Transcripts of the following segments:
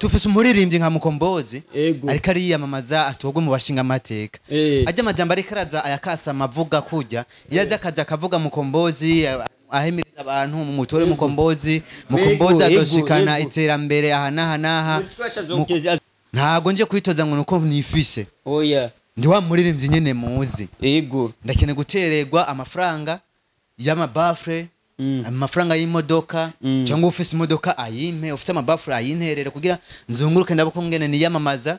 Dufise umuririmbyi nka Mukombozi Ego. ariko ariyamamaza atogwe mu bashinga amateka. Ajya amajambo ariko araza ayakasa amavuga kujya iyo aza akaza akavuga Mukombozi ahimiriza abantu mu mutore Mukombozi, Mukombozi Ego, ego, azoshikana ego. iterambere aha n'aha n'aha. Ntago nje kwitoza ngo nuko nifise. Oya. Ndi wa muririmbyi nyene muzi. Ego. Ndakeneye gutererwa amafaranga y'amabafre, amafaranga y'imodoka, cyangwa ufise imodoka ayimpe, ufise amabafre ayinterere kugira nzunguruke ndabako ngene niyamamaza.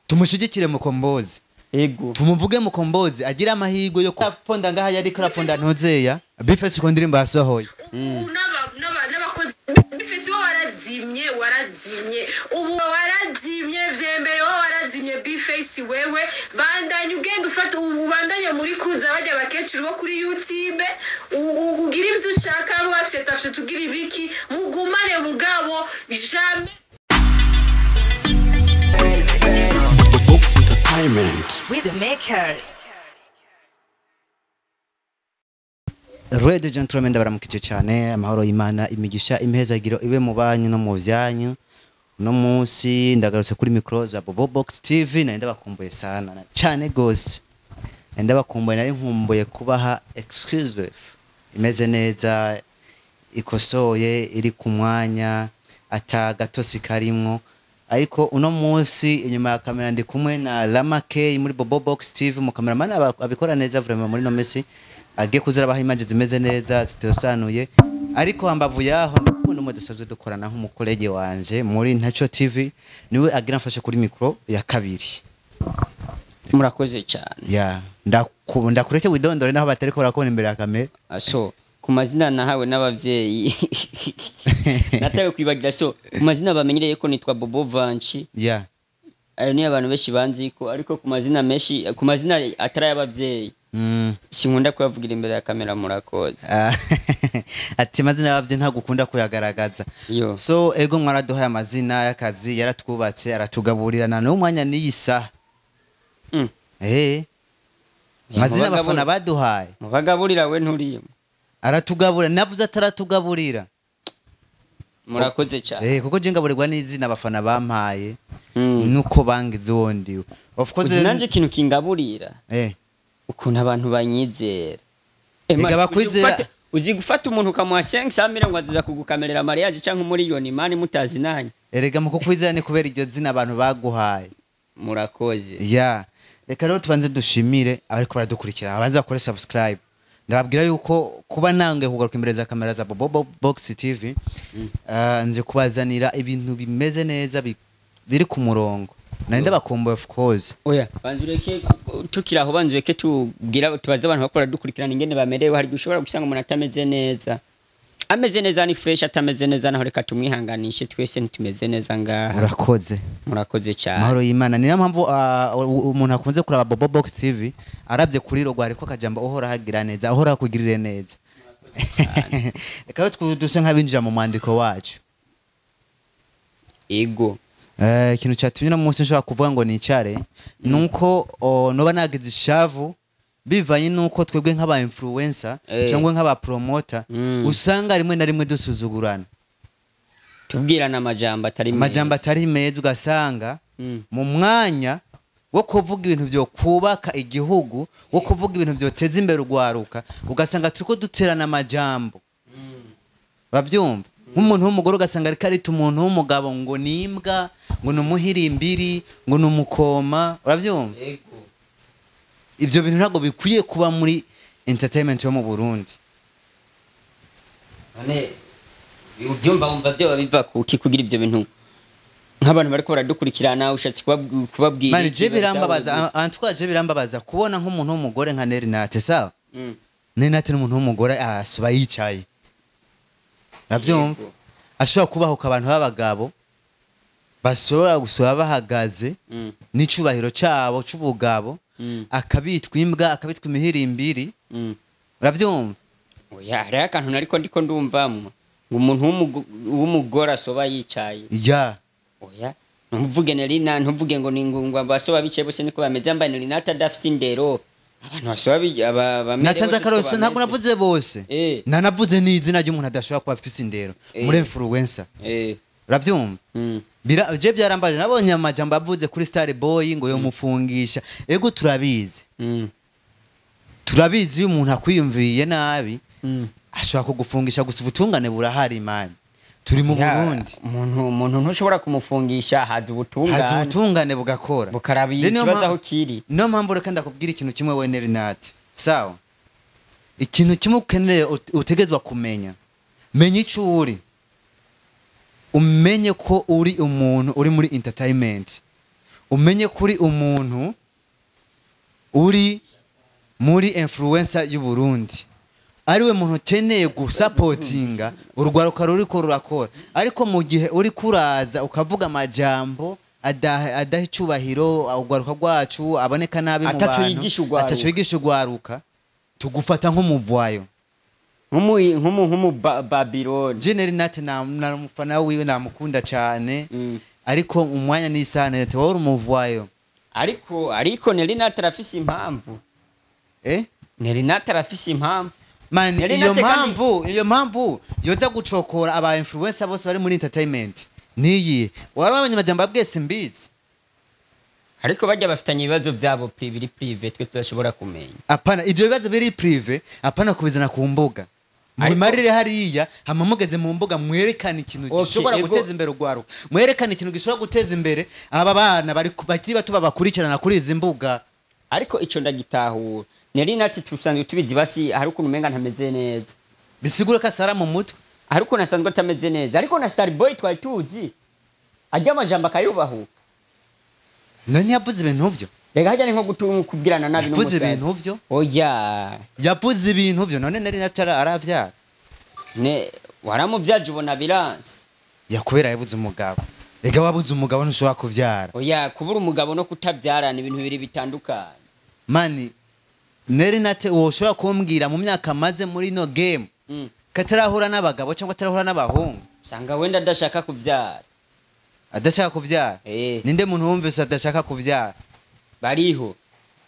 Tumushigikire Mukombozi. Ego. Tumuvuge Mukombozi agira amahirwe yo kuponda ngaha yari karaponda ntuzeya. Bifese ko ndirimbo yasohoye. N'abakozi Bifese bo warazimye, warazimye. Ubu warazimye vyembere, wowe warazimye Bface wewe. Bandanye ugenda ufata ubandanye muri kuza bajya abakecuru bo kuri YouTube, ugira ivyo ushaka, bo bafite tafite tugira ibiki, mugumane mugabo jamais. Books Entertainment. With the makers. Red gentlemen, ndabaramukije cyane, amahoro y'Imana, imigisha, impezagiro ibe mu banyu no mu vyanyu. Uno munsi ndagarutse kuri micro za Bobo Box TV, nari ndabakumbuye sana cyane gose. Nari ndabakumbuye, nari nkumbuye kubaha exclusive imeze neza, ikosoye, iri ku mwanya, ata gatosi karimwo. Ariko uno munsi inyuma ya kamera ndi kumwe na Lama K muri Bobo Box TV, mu cameraman abikora neza vraiment muri no mesi, agiye kuzira abaha imaje zimeze neza zitosanuye. Ariko hambavu yaho ndikubona umwe dusanzwe dukorana nk'umukolege wanje muri Ntaco TV, niwe agira mfashe kuri micro ya kabiri. Murakoze cyane. Ya, ndakureke widondore naho batariko barakubona imbere ya kamera. So ku mazina nahawe n'abavyeyi natawe kwibagira, so ku mazina bamenyereye ko nitwa Bobo Vanchi. Ayo ni abantu benshi banzi ko, ariko ku mazina menshi, ku mazina atari ay'abavyeyi sinkunda kuyavugira imbere ya kamera. Murakoze. Ati amazina y'abavyeyi ntabwo ukunda kuyagaragaza. Yo. So ego mwaraduhaye amazina y'akazi, yaratwubatse, aratugaburira na n'umwanya n'iyi saha. Amazina abafana baduhaye. Mubagaburira we nturimo. Aratugabura, navuze ataratugaburira. Murakoze cyane. Kuko je ngaburirwa n'izina abafana bampaye. Nuko bangize uwo ndiwe. Of course uzi nanje ikintu kingaburira. Ukuntu abantu banyizera. Ega bakwizera. Uzi gufata umuntu ukamuha 500 ngo aza kugukamerera mariage canke umuriyoni mani mutazi nanye. Erega mu kukwizera ni kubera iryo zina abantu baguhaye. Murakoze. Ya. Reka rero tubanze dushimire abariko baradukurikira, abanze bakore subscribe. Ndababwira yuko kuba nange kugaruka imbere za kamera za Bobo Box TV, nje kubazanira ibintu bimeze neza biri ku murongo. Nari ndabakumbuye of course. Oya, banzureke tukiraho, banzureke tubwira tubaze abantu bakora dukurikirana ingene bamerewe. Hari gushobora gusanga umuntu atameze neza. Ameze neza ni fresh, atameze neza naho reka tumwihanganishe, twese ntitumeze neza ngaha. Murakoze. Murakoze cyane. Mahoro y'Imana. Ni mpamvu umuntu akunze kuraba Bobo Box TV aravye kuri rogo ariko akajamba uhora hagira neza, uhora kugirire neza. Reka duse nk'abinjira mu mwandiko wacu. Ego. Ikintu cyatumye no munsi nshobora kuvuga ngo nicare nuko noba nagize ishavu bivanye nuko twebwe nk'aba influencer cyangwa nk'aba promoter usanga rimwe na rimwe dusuzugurana, tubwirana amajambo atari meza, amajambo atari meza, ugasanga mu mwanya wo kuvuga ibintu byo kubaka igihugu, wo kuvuga ibintu byoteza imbere urwaruka, ugasanga turiko duterana amajambo. Babyumva nk'umuntu w'umugore ugasanga ariko arita umuntu w'umugabo ngo ni imbwa, ngo ni umuhirimbiri, ngo ni umukoma. Urabyumva? Ibyo bintu ntabwo bikwiye kuba muri entertainment yo mu Burundi. None ubyumva wumva byo biva kuki kugira ibyo bintu nk'abantu bariko baradukurikirana ushatse kubabwira? Mani je birambabaza, antwa je birambabaza kubona nk'umuntu w'umugore nka Nerinate, sawa? Nerinate n'umuntu w'umugore asuba yicaye. Urabyumva? Ashobora kubahuka abantu b'abagabo bashobora gusura bahagaze n'icubahiro cabo c'ubugabo, akabitwa imbwa, akabitwa imihirimbiri. Urabyumva? Oya, hariho akantu nariko ndiko ndumvamwo ngo umuntu w'umugore asoba yicaye. Ya. Oya, ntuvuge Nerina, ntuvuge ngo ni ngo basoba bicaye bose niko bameze, mbaye Nerina atadafise indero. Abantu basoba bamere Natanze bose akarorero, siko ntabwo bameze. navuze bose. Nanavuze n'izina ry'umuntu adashobora kuba afise indero muri influencer. Uravyumva? Je byarambaje, nabonye amajambo avuze kuri Star Boy ngo yomufungisha. Ego turabizi. Turabizi iyo umuntu akwiyumviye nabi ashobora kugufungisha, gusa ubutungane burahari man. Turi mu Burundi. Umuntu ntushobora kumufungisha, haza ubutungane. Haza ubutungane bugakora. Bukaraba ikibazo aho kiri. Niyo mpamvu reka ndakubwira ikintu kimwe we Nerinat. Sawa? Ikintu kimwe ukeneye utegerezwa kumenya. Menya ico uri. Umenye ko uri umuntu uri muri entertainment. Umenye ko uri umuntu uri muri influencer y'u Burundi. Ariwe muntu ukeneye gusapotinga urugwaruka ruriko rurakora. Ariko mu gihe uri kuraza ukavuga amajambo adaha icubahiro urugwaruka rwacu, aboneka nabi mu bantu, ataco yigisha urwaruka, tugufata nk'umuvwayo. Nk'umu Babylon. Je Nerinat na mufana wiwe namukunda cyane. Ariko umwanya n'isana ati wowe umuvwayo. Ariko Nerinat arafise impamvu. Nerinat arafise impamvu. Man, iyo mpamvu yoza gucokora aba influencer bose bari muri entertainment. Niyi warabanye amajambo abwese mbizi. Ariko bajya bafitanye ibibazo byabo biri prive twe tudashobora kumenya. Apana ibyo bibazo biri prive, apana kubizana ku mbuga. Mubimarire hariya, hama mugeze mu mbuga mwerekana ikintu gishobora guteza imbere urwaruka. Mwerekana ikintu gishobora guteza imbere aba bana bari bakiri bato babakurikirana kuri izi mbuga. Ariko ico ndagitahura. Nerinat tusanzwe tubizi basi hari ukuntu umenga ntameze neza. Bisigura ko asara mu mutwe. Hari ukuntu asanzwe atameze neza. Ariko na Star Boy twari tuzi ajya amajambo akayubahuka. None yavuze ibintu byo. Rega hajya ni nko kubwirana nabi n'umusazi. Yavuze ibintu byo? Oya. Yavuze ibintu byo none Nerinat aravyara. Ne waramuvyaje ubona biranse. Yakubera yabuze umugabo. Rega wabuze umugabo ntushobora kuvyara. Oya, kubura umugabo no kutavyara ni ibintu bibiri bitandukanye. Mani Nerinat woshobora kumbwira mu myaka maze muri no game katarahura n'abagabo cyangwa atarahura n'abahungu. Usanga wenda adashaka kuvyara. Adashaka kuvyara? Ninde muntu wumvise adashaka kuvyara? Bariho.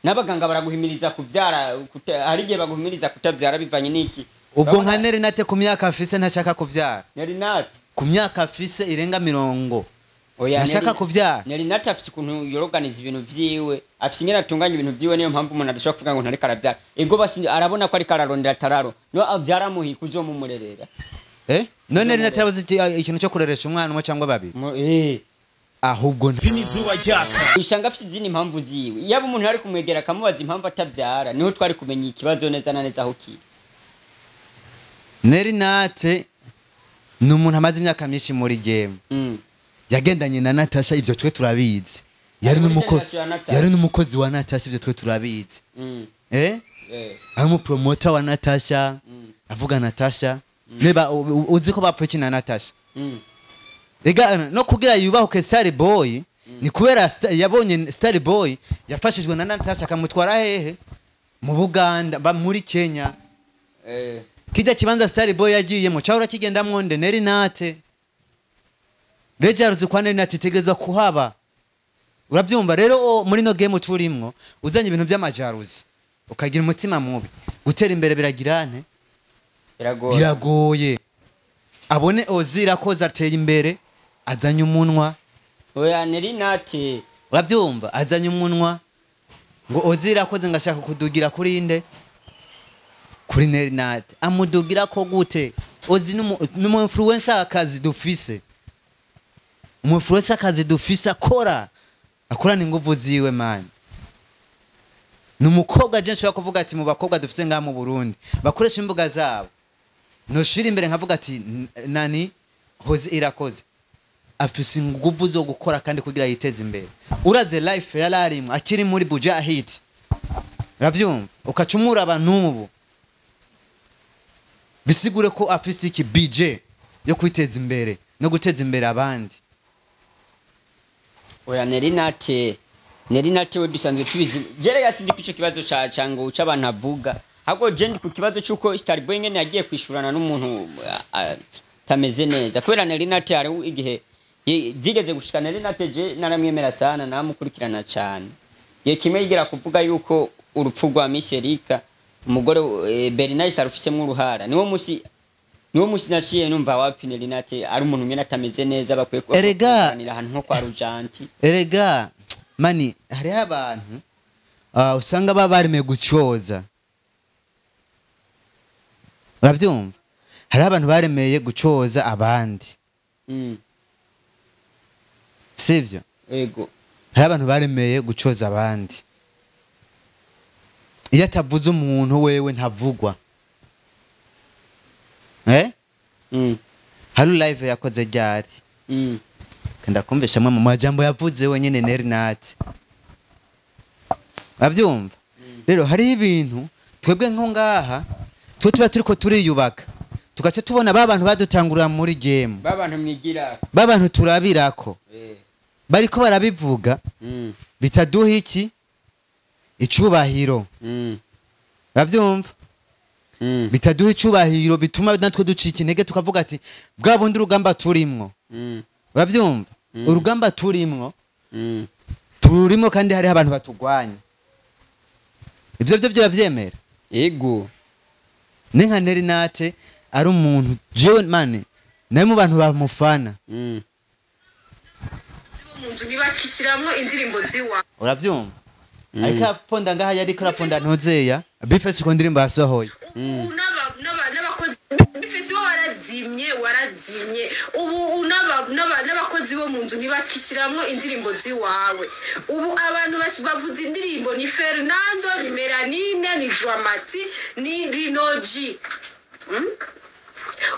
N'abaganga baraguhimiriza kuvyara, hari igihe baguhimiriza kutavyara bivanye n'iki. Ubwo nka Nerinat ku myaka afise ntashaka kuvyara. Nerinat ku myaka afise irenga 40. Oya, ntashaka kuvyara. Nerinat afise ukuntu yoroganiza ibintu vyiwe, afise ingene atunganya ibintu vyiwe, niyo mpamvu umuntu adashobora kuvuga ngo ntariko aravyara. Ego basi arabona ko ariko ararondera tararo. No avyara muhika uzomumurerera. None Nerinat arabuze ikintu cyo kureresha umwana umwe cyangwa babiri. Ahubwo usanga afise izindi mpamvu ziwe. Yaba umuntu ari kumwegera akamubaza impamvu atavyara, niho twari kumenya ikibazo neza na neza aho kiri. Nerinat ni umuntu amaze imyaka myinshi muri game. Yagendanye na Natasha, ivyo twe turabizi. Yari n'umukozi wa Natasha, ivyo twe turabizi. Ari mu promoter wa Natasha, avuga Natasha. Neba uzi ko bapfuye na Natasha. Rega no kugira yubahuke Star Boy ni kubera yabonye Star Boy yafashijwe na Natasha akamutwara hehe mu Buganda ba muri Kenya. Kijya kibanza Star Boy yagiyemo cyahora kigendamwo nde Nerinat. Rejaruzi kwa Nerinat itegerezwa kuhaba. Urabyumva rero muri no game turimwo uzanye ibintu by'amajaruzi ukagira umutima mubi gutera imbere biragirane biragoye. Abone Ozira koza ateye imbere azanye umunwa. Oya Nerinat urabyumva azanye umunwa ngo Ozira koze ngashaka kudugira kuri inde kuri Nerinat amudugira ko gute? Ozi numu influencer akazi dufise. Umu influencer akazi dufise akora akorana inguvu ziwe man. Numukobwa je nshobora kuvuga ati mu bakobwa dufise ngaha mu Burundi bakoresha imbuga zabo noshira imbere nkavuga ati nani Hozi Irakoze afise inguvu zo gukora kandi kugira yiteze imbere. Uraze life yararimwe akiri muri Bujahid. Uravyumva ukacumura abantu ubu bisigure ko afise iki BJ yo kwiteza imbere no guteza imbere abandi. Oya Nerinat we dusanzwe tubizi. Jere yasindi kuco kibazo ca cango c'abantu avuga. Ahubwo je ndi ku kibazo c'uko Star Boy ngene yagiye kwishurana n'umuntu tameze neza. Kubera Nerinat hari igihe zigeze gushika Nerinat je naramwemera sana namukurikirana cyane. Ye kimwe yigira kuvuga yuko urupfu rwa Miss Erika umugore Bernice arufisemo uruhara. Niwo musi Niwo musi naciye numva wapi Nelly Nat ari umuntu nyene atameze neza, bakwiye kuba Erega. kuganira ahantu nko kwa Rujanti. Erega mani, hariho abantu usanga baba baremeye gucoza, urabyumva? Hariho abantu baremeye gucoza abandi, sivyo? Ego. Hariho abantu baremeye gucoza abandi. Iyo atavuze umuntu, wewe ntavugwa. Hari live yakoze ryari? Ndakumvisha amwe mu majambo yavuze wenyine Nelly Nat, urabyumva? Rero hariho ibintu twebwe nko ngaha twe tuba turiko turiyubaka, tugaca tubona ba bantu badutangurira muri game, Babantu mwigira. Ba bantu turabirako, bariko barabivuga, bitaduha iki icubahiro, urabyumva? Bitaduha icubahiro, bituma natwe ducika intege, tukavuga ati bwa bundi urugamba turimwo, urabyumva, urugamba turimwo, tururimo kandi hariho abantu batugwanya. Ibyo byo biravyemera. Ego. Ni nka Nelly Nat ari umuntu jewe mane nawe mu bantu bamufana. Mu nzu ntibakishyiramo indirimbo ziwa. Uravyumva? Ariko aponda ngaha, yariko araponda ntuzeya B-Face ku ndirimbo yasohoye. Ubu n'abakozi B-Face bo warazimye, warazimye. Ubu n'abakozi bo mu nzu ntibakishyiramo indirimbo ziwawe. Ubu abantu bavuza indirimbo ni Fernando, ni Melanine, ni Dramati, ni Rinoji.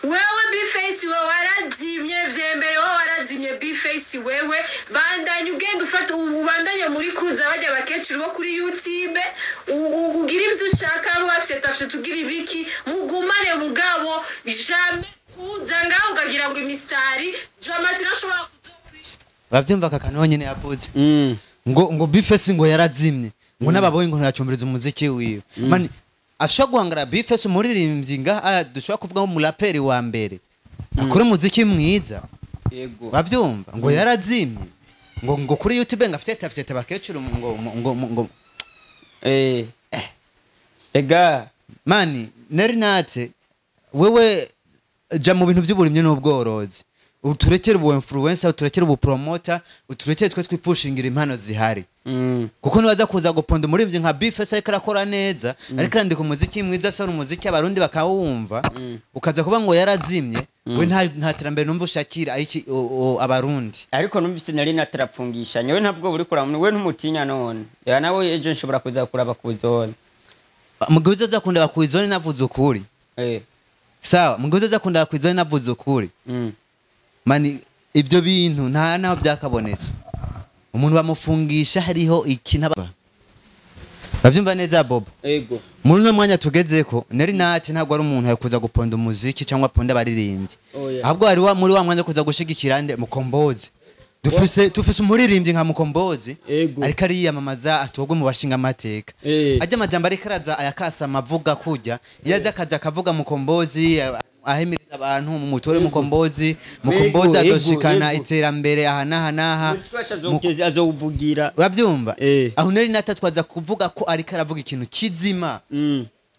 Wewe B-Face, wewe warazimye vyembere, wewe warazimye B-Face. Wewe bandanya ugenda ufata, ubandanye muri kuza bajya abakecuru bo kuri YouTube, ugira ivyo ushaka, bafyeta ugira ibiki, mugumane. Mugabo jamais uza ngaho ukagira ngo imisitari Dramati nashobora kuzokwishura. Uravyumva aka kantu honyene yavuze ngo B-Face ngo yarazimye, ngo n'ababoyi ngo ntiyacumbiriza umuziki wiwe. Mani ashobora guhangara B-Face, umuririmbyi ngaha dushobora kuvuga ngo umuraperi wa mbere akora umuziki mwiza. Ego. Uravyumva? Ngo yarazimye, ngo kuri YouTube ngo afite abakecuru ngo Ega. Mani, Nelly Nat, wewe ja mu bintu by'uburimyi n'ubworozi, uturekere ubu influencer, uturekere ubu promoter, uturekere twe twipushingira impano zihari, kuko nibaza kuza guponda umuririmbyi nka B-Face ariko arakora neza, ariko arandika umuziki mwiza, asora umuziki abarundi bakawumva, ukaza kuba ngo yarazimye, we nta terambere numva ushakira ayiki abarundi. Ariko numvise nari natarapfungisha nyewe, ntabwo buri kuraba we, ntumutinya none? Ya nawe ejo nshobora kuza kuraba kuzone. Mu gihe uzoza kundaba kw'izone navuze ukuri, sawa, mu gihe uzoza kundaba kw'izone navuze ukuri, mani ibyo bintu nta naho byakabonetse. Umuntu bamufungisha hariho ikintu bavyumva neza, Bobo. Ego. Muri uno mwanya tugezeko, Nelly Nat ntabwo ari umuntu yakuza guponda umuziki cyangwa aponda abaririmbyi, Oya. ahubwo hari wa muri wa mwanya wo kuza gushigikira nde? Mukombozi. Dufise umuririmbyi nka Mukombozi, Ego. ariko ariyamamaza atogwe mu bashinga amateka. Ajya amajambo ariko araza ayakasa amavuga kujya iyo aza akaza akavuga Mukombozi, ahimiriza abantu mu mutore Mukombozi, Mukombozi Ego, ego, azoshikana ego. iterambere aha n'aha n'aha. Umuziki wacu azowuvugira. Urabyumva? Eh. Aho Nelly Nat twaza kuvuga ko ariko aravuga ikintu kizima,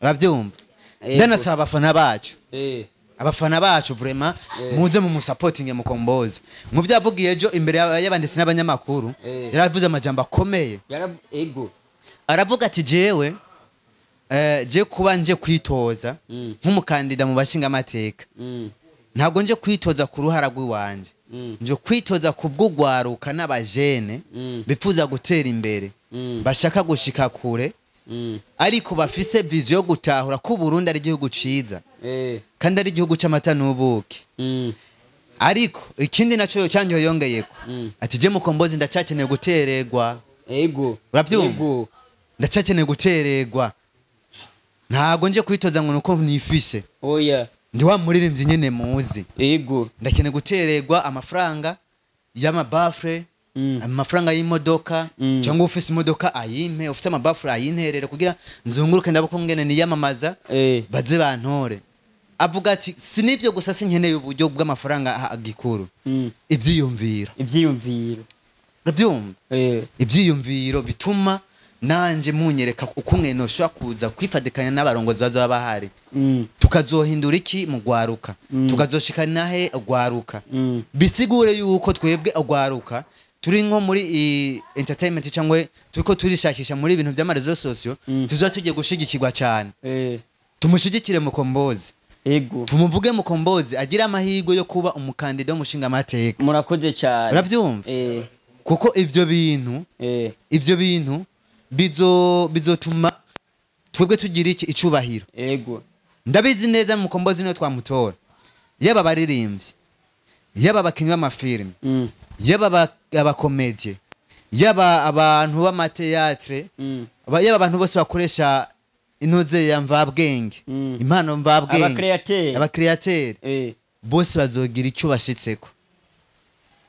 urabyumva? Ego. Ndanasaba abafana bacu, abafana bacu vraiment, muze mu musapotinge Mukombozi mu byo yavugiye ejo imbere y'abanditsi n'abanyamakuru. Yaravuze amajambo akomeye. Ego. Aravuga ati jewe je kuba nje kwitoza nk'umukandida mu bashinga amateka, ntabwo nje kwitoza ku ruhara rw'iwanje, nje kwitoza ku bw'ugwaruka n'abajene bifuza gutera imbere, bashaka gushika kure, ariko bafise vision yo gutahura ko Burundi ari igihugu ciza kandi ari igihugu c'amata n'ubuki. Ariko ikindi naco cyanjye yongeyeko, ati je Mukombozi ndacyakeneye gutererwa. Ego. Urabyumva? Ego. Ndacyakeneye gutererwa, ntabwo nje kwitoza ngo nuko nifise, Oya. ndi wa muririmbyi nyene muzi. Ego. Ndakeneye gutererwa amafaranga y'amabafure, amafaranga y'imodoka, cyangwa ufise imodoka ayimpe, ufise amabafure ayinterere, kugira nzunguruke ndabako ngene niyamamaza, baze bantore. Avuga ati si nibyo gusa, sinkeneye uburyo bw'amafaranga gikuru, ibyiyumviro. Ibyiyumviro. Urabyumva? Ibyiyumviro bituma nanje munyereka uko mwene ushobora kuza kwifadikanya n'abarongozi bazaba bahari. Tukazohindura iki mu gwaruka? Tukazoshikana he gwaruka? Bisigure yuko twebwe gwaruka turi nko muri entertainment cyangwa turiko turishakisha muri ibintu by'ama réseaux sociaux, tuzoba tugiye gushigikirwa cyane. Tumushigikire Mukombozi. Ego. Tumuvuge Mukombozi agira amahirwe yo kuba umukandida w'umushinga amateka. Murakoze cyane. Urabyumva? Kuko ivyo bintu ivyo bintu bizotuma twebwe tugira iki icubahiro. Ego. Ndabizi neza Mukombozi niwe twamutora. Yaba abaririmbyi, yaba abakinyi b'amafilime, yaba abakomedie, yaba abantu b'amateatre, yaba abantu bose bakoresha inoze ya mvabwenge, impano mvabwenge, aba créateur, bose bazogira icyo bashitseko.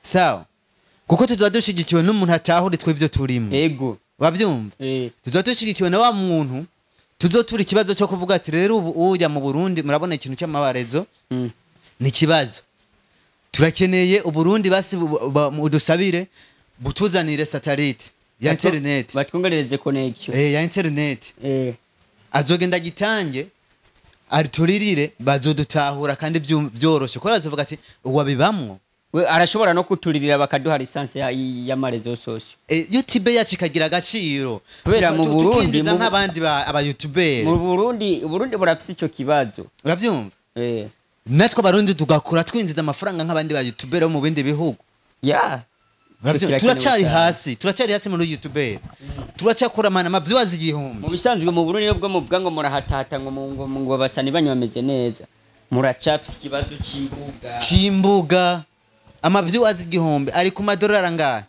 Sawa? Kuko tuzoba dushigikiwe n'umuntu atahuri twivyo turimo. Ego. Wabyumva? Tuzoba dushigikiwe na wa muntu tuzotura ikibazo cyo kuvuga ati rero ubu ujya mu Burundi murabona ikintu cy'amabarezo ni kibazo. Turakeneye Uburundi basi udusabire butuzanire satellite ya internet. Batwongerereze connection. Ya internet. Azogenda gitange arituririre bazodutahura kandi byoroshe. Ko arazovuga ati uwabibamwo. We arashobora no kuturirira bakaduha lisansi ya marezo sociaux. YouTube yacu ikagira agaciro. Kubera mu Burundi nk'abandi aba YouTuber. Mu Burundi burafise ico kibazo. Uravyumva? Natwe abarundi tugakora twinjiza amafaranga nk'abandi ba YouTuber bo mu bindi bihugu. Ya. Turacyari hasi, turacyari hasi muri YouTuber. Turacyakora mana amavyazi igihumbi. Mu bisanzwe mu Burundi nubwo muvuga ngo murahatata ngo ngo basani banyu bameze neza. Muracafise ikibazo c'imbuga. C'imbuga. Amavyazi igihumbi ari ku madolari angahe?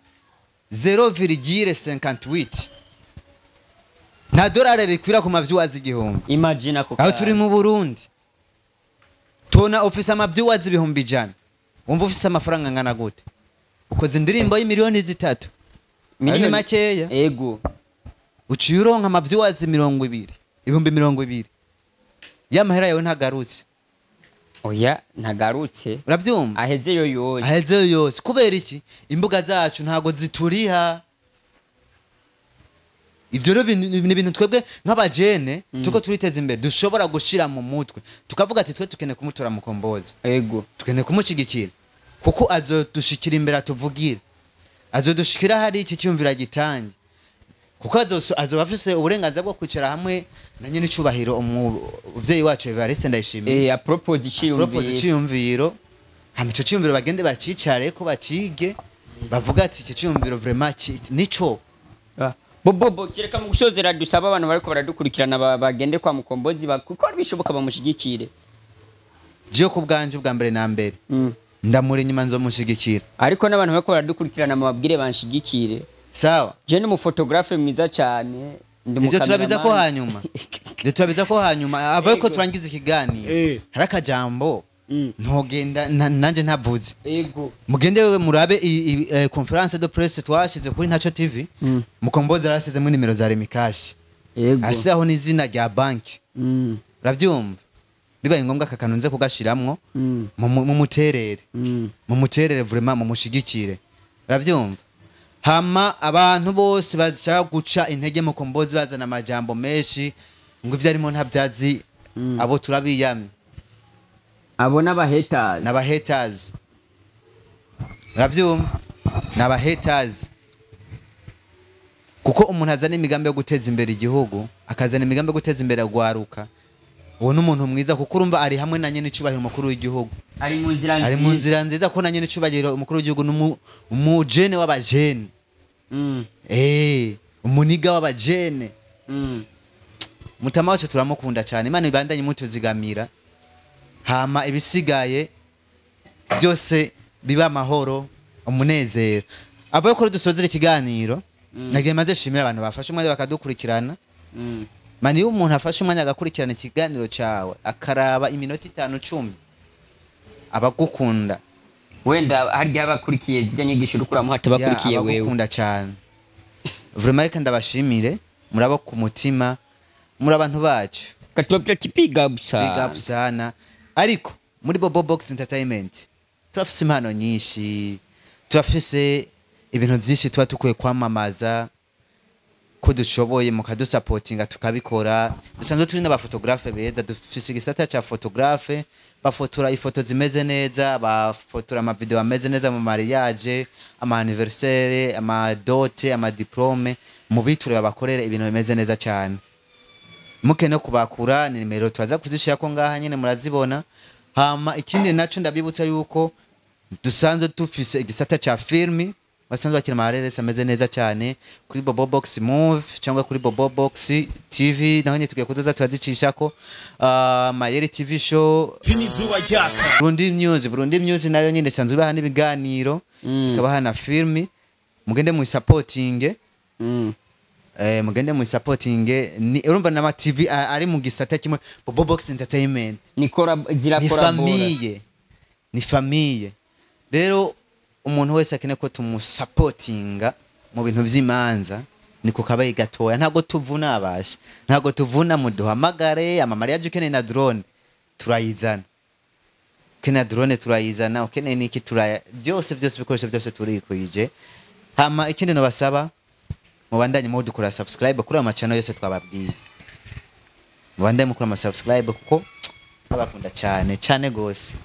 0.58. Nta dolari rikwira ku mavyazi igihumbi. Imagine ako. Aho turi mu Burundi. Tona office amavyazi 100,000. Wumva ufise amafaranga ngana gute? Ukoze indirimbo y'imiliyoni 3. Miliyoni makeya. Ego. Uciye uronka amavyazi 20, 20,000. Ya mahera yawe ntagarutse. Oya, ntagarutse. Uravyumva? Ahezeyo yose. Ahezeyo yose. Kubera iki? Imbuga zacu ntago zituriha. Ibyo rero ni ibintu twebwe nk'abajene tuko turiteza imbere dushobora gushira mu mutwe. Tukavuga ati twe tukeneye kumutora Mukombozi. Ego. Tukeneye kumushigikira. Kuko azodushikira imbere atuvugire. Azodushikira hari iki cyumvira gitange. Kuko azoba afise uburenganzira bwo kwicara hamwe na nyene icubahiro umuvyeyi wacu Evariste Ndayishimiye. A propose iciyumviro. Hama ico ciyumviro bagende bacicare ko bacige bavuga ati iki ciyumviro vraiment nico. Bobo kireka mu gusozera dusaba abantu bariko baradukurikirana bagende kwa Mukombozi kuko bishoboka bamushigikire. Jiyo kubganje ubwa mbere na mbere. Ndamuri inyuma nzomushigikira. Ariko n'abantu bariko baradukurikirana mubabwire banshigikire. Sawa. Je ni umufotographe mwiza cyane. Ibyo turabiza ko hanyuma. Ibyo turabiza ko hanyuma abaye ko turangiza ikiganiro. Hari akajambo ntogenda nanje ntavuze. Ego. Mugende wewe murabe conference de presse twashize kuri Ntaco TV. Mukombozi arasizemo nimero za Remikashi. Ego. Ashiraho n'izina rya banki. Urabyumva? Bibaye ngombwa kakanunze kugashiramwo mu muterere. Mu muterere vraiment mu mushigikire. Urabyumva? Hama abantu bose bashaka guca intege Mukombozi bazana amajambo menshi ngo ivyo arimo ntabyazi abo turabiyamye. Abo n'aba haters. N'aba haters. Urabyumva? N'aba haters. Kuko umuntu azana imigambi yo guteza imbere igihugu, akazana imigambi yo guteza imbere agwaruka. Uwo n'umuntu mwiza kuko urumva ari hamwe na nyene icubahiro umukuru w'igihugu. Ari mu nzira nziza. Ari mu nzira nziza ko na nyene icubahiro umukuru w'igihugu n'umujene w'abajene. Umuniga w'abajene. Mutama wacu turamukunda cyane. Imana ibandanye mutuzigamira. Hama ibisigaye byose biba amahoro, umunezero. Abo ko dusozera ikiganiro, nagiye maze shimira abantu bafashe umwanya bakadukurikirana. Mani iyo umuntu afashe umwanya agakurikirana ikiganiro cyawe akaraba iminota 5 10 abagukunda. Wenda harya abakurikiye zirya nyigisho urukura muhata bakurikiye wewe. Abagukunda cyane. Vraiment reka ndabashimire, murabo ku mutima, muri abantu bacu. Katubabwira ati big up sana. Big up sana. Ariko muri Bobo Box Entertainment turafise impano nyinshi, turafise ibintu byinshi tuba tukwiye kwamamaza. Ko dushoboye mukadusapotinga tukabikora. Dusanzwe turi n'abaphotographe beza, dufise igisata ca photographe, bafotora ifoto zimeze neza, bafotora amavideo ameze neza mu mariage, ama anniversaire, amadote, amadiplome. Mubiture babakorere ibintu bimeze neza cyane. Muke no kubakura ni nimero turaza kuzishirako ngaha nyene, murazibona. Hama ikindi naco, ndabibutsa yuko dusanzwe dufise igisata ca filmi, basanzwe bakina amareresi ameze neza cyane kuri Bobo Box Move cyangwa kuri Bobo Box TV, naho nyine tugiye kuzoza turazicishako Mayeri TV Show, Izuba ryaka. Burundi News. Burundi News nayo nyine isanzwe ibaha n'ibiganiro, ikabaha na filmi. Mugende mu supporting. Mugende mu supporting. Ni urumva n'ama TV ari mu gisata kimwe, Bobo Box Entertainment. Ni kora. Ni Zirakorabora. famille, ni famille. Rero umuntu wese akeneye ko tumusapotinga mu bintu vy'imanza, ni ku kabaye gatoya, ntabwo tuvuna abasha, ntabwo tuvuna. Muduhamagare. Amamariage, ukeneye na drone turayizana, ukeneye na drone turayizana, ukeneye niki turaya, byose byose, ibikoresho byose turikwije. Hama ikindi nobasaba, mubandanye mudukora subscribe kuri ama channel yose twababwiye, mubandanye mukora ama subscribe kuko turabakunda cyane cyane gose.